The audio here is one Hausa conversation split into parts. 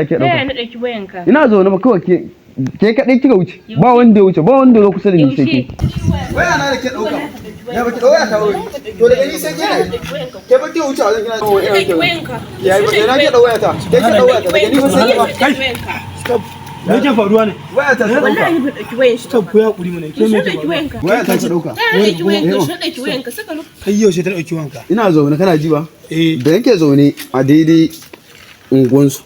Ke Ta yaya ɗauka. na ɗauki wayanka? Ina zaune ba kawai ke kaɗai kika wuce. Ba wanda ya wuce, ba wanda ya zo kusa da ni sai ke. Waya na da ke ɗauka. Ya baki ɗau waya ta wuri. To daga ni sai ke ne. Ke baki wuce a wajen kina. Ɗauki wayanka. Ya yi na ke ɗau waya ta. Ke ke ɗau waya ta daga ni fa sai ke ba. Ɗauki wayanka. Stop. Me yake faruwa ne? Waya ta ta ɗauka. Wallahi ban ɗauki wayan shi. Stop, ku ya hakuri mana. Ke me Yaushe yake ɗauki faruwa? wayanka? Waya ta ta ɗauka. Ta ɗauki wayanka, yaushe ɗauki wayanka? Saka Kai, yaushe ta dauki wanka? Ina zaune, kana ji ba? Eh. Da yake zaune a daidai unguwansu.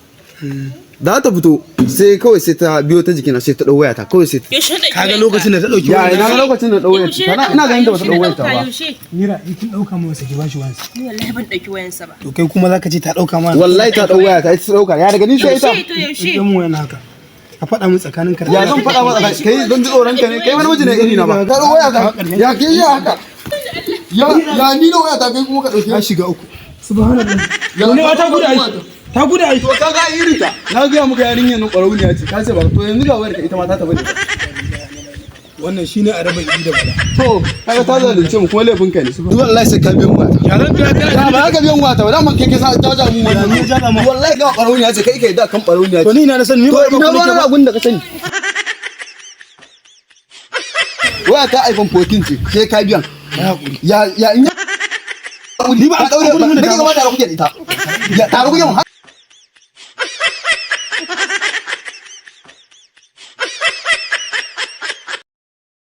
Za ta fito sai kawai sai ta biyo ta jikina, sai ta ɗau waya ta kawai sai ta. Yaushe ɗauki Kaga lokacin da ta dauki Ya wayanka? ina ga lokacin da ɗau waya ta. Ina ganin da bata ɗau waya ta ba. Yaushe? Mira, in kin dauka mu saki bashi wansa. Ni wallahi ban ɗauki wayansa ba. To kai kuma zaka ce ta dauka ma? Wallahi ta ɗau waya ta, ita ta ɗauka. Ya daga ni sai ita. Yaushe to yaushe? Rike mu wayan haka. Ka faɗa min tsakanin ka da Ya Allah. zan faɗa maka kai don ji tsoron ka ne? Kai wani miji ne iri na ba. Ka ɗau waya ta. Ya ke yi haka? Ya ni na waya ta, kai kuma ka ɗauke. Ka shiga uku. Subhanallah. Ya Ne ta gudu ai. Ta gudu ai. To ka ga irin ta. Na gaya muka yarinyar nan ƙwarauniya ce. Ka ce ba, to yanzu ga wayar ka, ita ma ta tafi da ita. Wannan shine a raba idi da bala. To kaga ta zalunce mu, kuma laifin ka ne. Wallahi sai ka biyan wata. Ya zan biya kana Ya ba ka biyan wata ba, dama kai kai sa ta ja mu Ya ni ja mu? Wallahi ga ƙwarauniya ce, kai kai da kan ƙwarauniya To ce. ni ina na sani, ni To ba ina ba ruwan ba. abun da ka sani. Waya ta iPhone 14 ce, sai ka biyan. Hakuri. Ya ya in Ni ba a daure hakuri ba mun da nake ta gaba tare kuke da ita. Ya tare kuke mu.